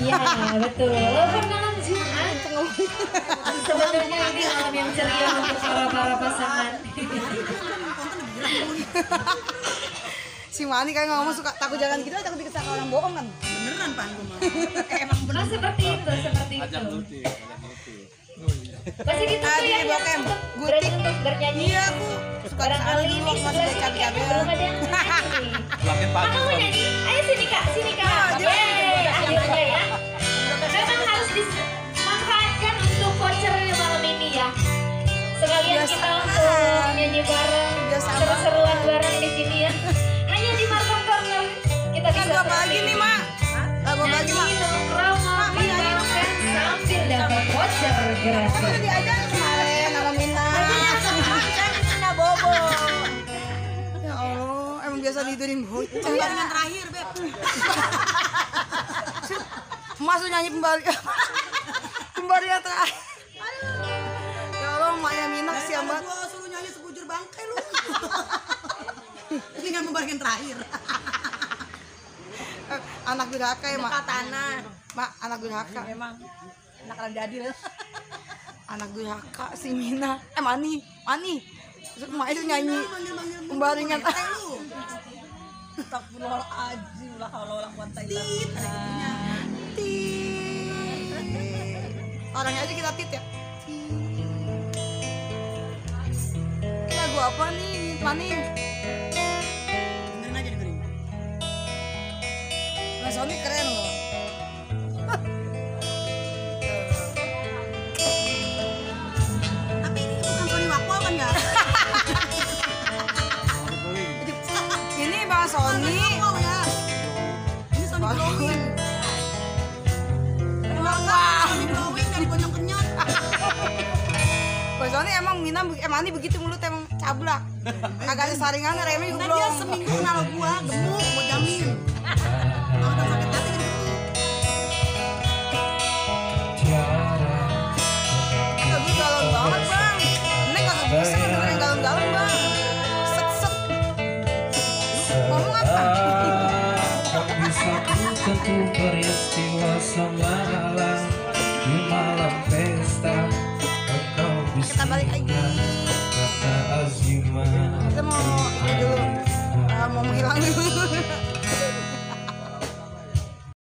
Iya, betul. Kan malam Jumat. Sebenarnya ini malam yang ceria untuk para pasangan. Si Mani kayak ngomong suka takut jalan gitu, takut dikesal orang bohong kan? Beneran Pan gue mah. Emang Nah, seperti itu. Ajak Luti. Pasti gitu tuh ya, Bokem, berarti untuk bernyanyi. Iya, aku suka Barangkali dulu ini waktu masih sebelah sini kayaknya cabe-cabean. belum ada yang nyanyi. Makin Kamu pagi. mau nyanyi? Ayo sini kak, Yeay, akhirnya ya. Memang harus dimanfaatkan untuk voucher malam ini ya. Sekalian Biasa. kita untuk nyanyi bareng, Biasa. seru-seruan bareng di sini ya. Hanya di Markom Corner kita bisa Lagu apa lagi nih, Mak? Lagu apa lagi, Mak? nyanyi nongkrong ngopi makan sambil dapat voucher gratis. Aku udah diajak kemarin sama Mina. Mina bobo. Ya Allah, emang biasa tidurin bocah. Pembaringan terakhir, Beb. Masuk nyanyi pembarian terakhir. Ya Allah, maknya Mina kesian banget. Gua suruh nyanyi sebujur bangkai lu. Tinggal pembaringan terakhir. Anak durhaka ya, Mak. Tanah. Mak, anak durhaka. Memang anak orang jadil. Anak durhaka si Mina. Mani. Terus Mak itu nyanyi pembaringan. Astagfirullahaladzim, lah kalau orang kuantai. Orangnya aja kita tit ya. Ini lagu apa nih, Mani? Dengerin aja dengerin. Mas Sony keren loh. Tapi ini bukan Sony Wakwa kan ya? Ini Bang Sony. Wakwa ya. Ini Sony Glowing. Sony Glowing dari Bojong Kenyot. Bang Sony emang Mani begitu mulut emang cablak. Agak ada saringan remnya juga Kan dia belum. seminggu kenal gua, gemuk, gua jamin. Kalau udah sakit hati jadi gemuk. Lagu galau banget Bang. Neng kagak bisa dengerin galau-galau Bang. Set. Ngomong apa? Bisa ku tentu peristiwa semalam di malam pesta engkau bisa Kita balik lagi. kata Azimah. Kita mau itu dulu. Mau menghilang dulu.